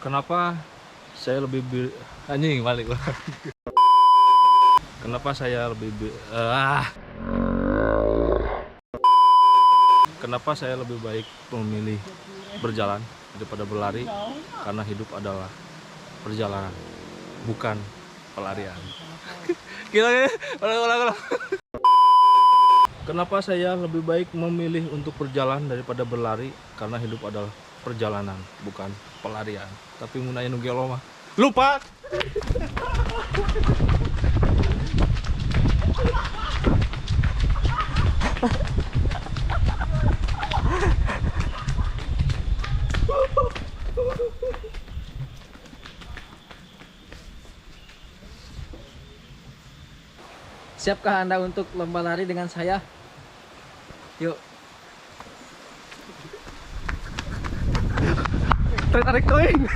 Kenapa saya lebih anjing balik. Kenapa saya lebih Kenapa saya lebih baik memilih berjalan daripada berlari? Karena hidup adalah perjalanan, bukan pelarian. Gila, gila, ulang, ulang, ulang. Kenapa saya lebih baik memilih untuk berjalan daripada berlari? Karena hidup adalah perjalanan, bukan pelarian. Tapi mun aya nu gelo mah lupa. Siapkah Anda untuk lomba lari dengan saya? Yuk. Tarik koin.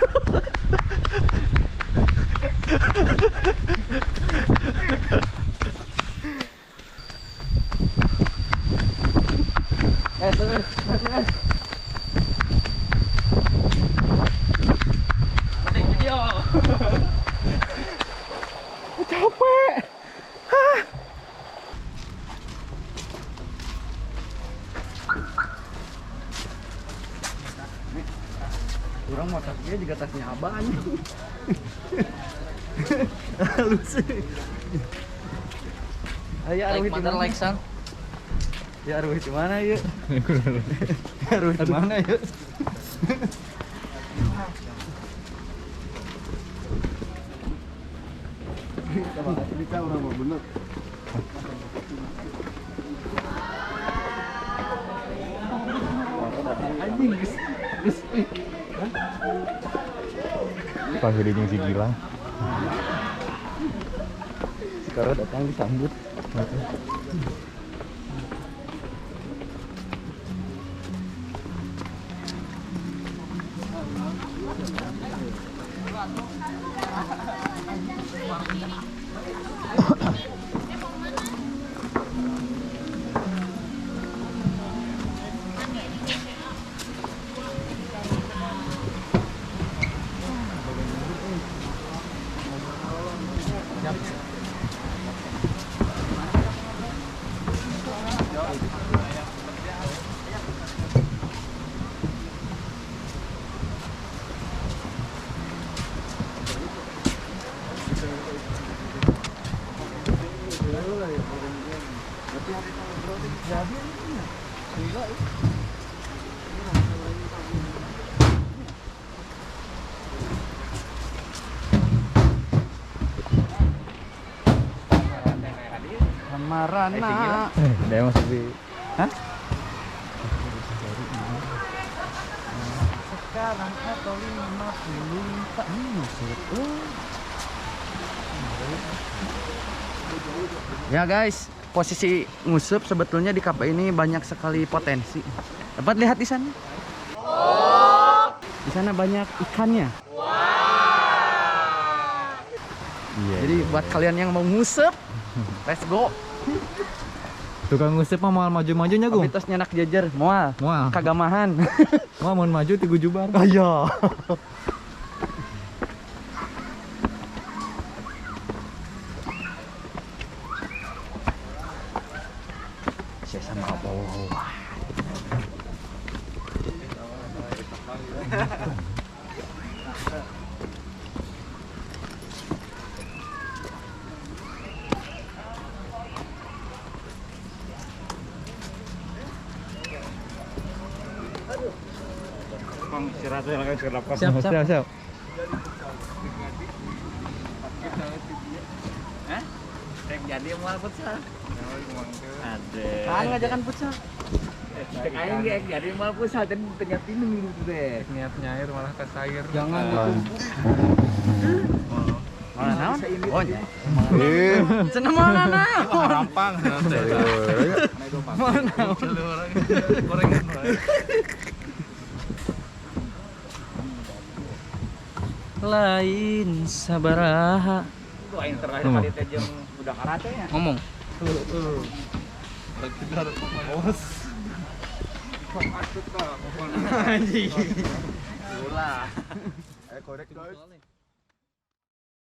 Terus, terus. Video. Capek. Hah. Kurang mau tasnya juga tasnya abah anjing. Lucu. Ayo Like arwah di mother mana? like son. Ya arwah di mana yuk? Arwah di mana yuk? Bisa orang mah bener. Anjing geus geus ih. Panggil jeung si Gilang. Sekarang datang disambut. Marana. Dia masuk di Hah? Sekarang atau 54 Ya guys, posisi nguseup sebetulnya di KP ini banyak sekali potensi. Dapat lihat di sana. Di sana banyak ikannya. Iya. Jadi buat kalian yang mau nguseup, let's go. Tukang nguseup mah moal maju-majunya, Gung. Abi tos nyenak jejer, moal. Moal. Kagamahan. Moal mun maju ti gujubar. Ayo. Saya sama Allah. Siap, siap. Siap, siap. Jadi mau futsal. Ada. Kan ngajakan futsal. Aing ge jadi mau futsal dan tengah tinung gitu deh. Niat nyair malah kesair. Jangan ditumpuk. Mana naon? Oh, nya. Eh. Cenah mana naon? Rampang. Mana naon? Gorengan. Lain sabaraha. Itu aing terakhir kali teh jeung budak karate nya. Ngomong. Anjing. Ulah. Saya korek guys. Soalnya.